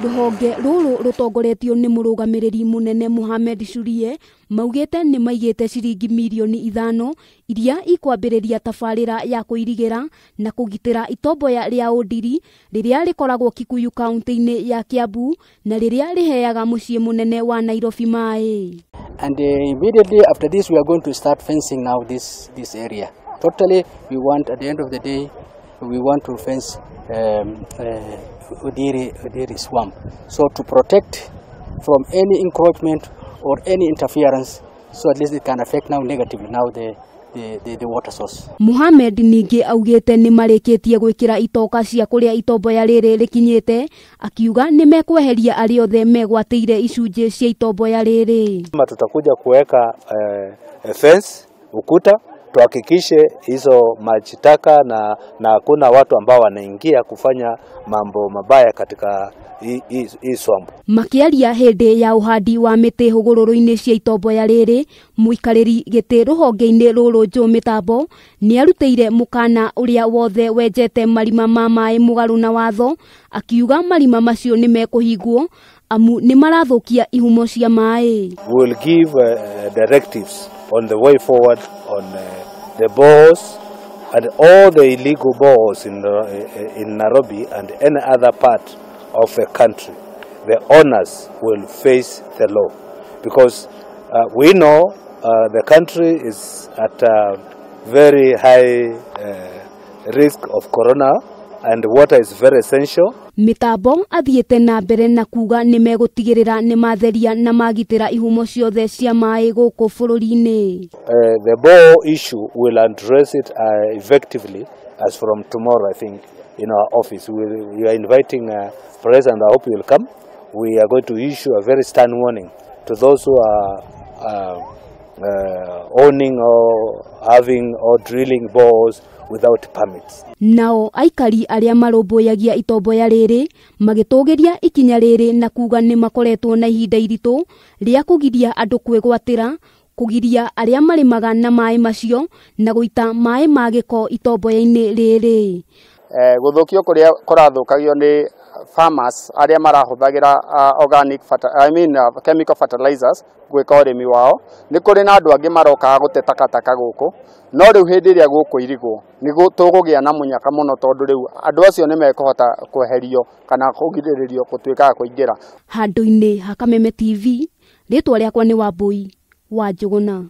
Rũhonge rũrũ rũtongoretio nĩ mũrũgamĩrĩri mũnene Mohamed Shurie maugĩte nĩ maigĩte ciringi mirioni 5 iria ikwambĩrĩria tabarĩra ya kũirigĩra na kũgitĩra itomboya rĩa Ũndiri rĩrĩa rĩkoragwo Kikuyu kaunti-inĩ ya Kiambu na rĩrĩa rĩheaga mũciĩ mũnene wa Nairobi maĩ. And immediately after this, we are going to start fencing now this area. Totally, we want, at the end of the day, we want to fence Udiri swamp. So to protect from any encroachment or any interference, so at least it can affect now negatively now the water source. Mohamed ningĩ augĩte nĩ marĩkĩtie gwĩkĩra itoka cia kũrĩa itomboya rĩrĩ rĩkinyĩte, akiuga nĩ mekweheria arĩa othe megwatĩire icunjĩ cia itomboya rĩrĩ. Kama tutakuja kuweka fence, ukuta, tuhakikishe hizo maji taka na hakuna watu ambao wanaingia kufanya mambo mabaya katika hii swamp. Makiaria hĩndĩ ya ũhandi wa mĩtĩ hũgũrũrũ-inĩ cia itomboya rĩrĩ, mũikarĩri gĩtĩ rũhonge-inĩ rũrũ Joe Mĩtambo nĩarutĩire mũkana ũrĩa wothe wenjete marima ma maĩ mũgarũ na watho, akiuga marima macio nĩ mekũhingwo amu nĩ marathũkia ihumo cia maĩ. We will give directives on the way forward on the boreholes and all the illegal boreholes in Nairobi and any other part of the country. The owners will face the law because we know the country is at a very high risk of corona and water is very essential. Mĩtambo athiĩte na mbere na kuga nĩ megũtigĩrĩra nĩ matheria na magitĩra ihumo ciothe cia maĩ gũkũ bũrũri-inĩ. The borehole issue will address it effectively as from tomorrow, I think, in our office. We are inviting press and I hope you will come. We are going to issue a very stern warning to those who are owning or having or drilling boreholes without permits. Nao aikari arĩa marũmbũyagia itomboya rĩrĩ magĩtũgĩria ikinya rĩrĩ na kuga nĩ makoretwo na ihinda iritũ rĩa kũgiria andũ kwĩgwatĩra, kũgiria arĩa marĩmaga na maĩ macio na gũita maĩ ma gĩko itomboya-inĩ rĩrĩ. Gũthũkio kũrĩa kũrathũkagio nĩ farmers arĩa marahũthagĩra organic I mean, chemical fertilizers gwĩka ũrĩmi wao. Nĩ kũrĩ na andũ angĩ marokaga gũte takataka gũkũ, no rĩu hĩndĩ ĩrĩa gũkũirigwo nĩ tũgũgĩa na mũnyaka mũno, tondũ rĩu andũ acio nĩ mekũhota kweherio kana kũgirĩrĩrio gũtuĩka kũingĩra handũ-inĩ ha Kameme TV. Rĩtwa rĩakwa nĩ Wambui wa Njũgũna.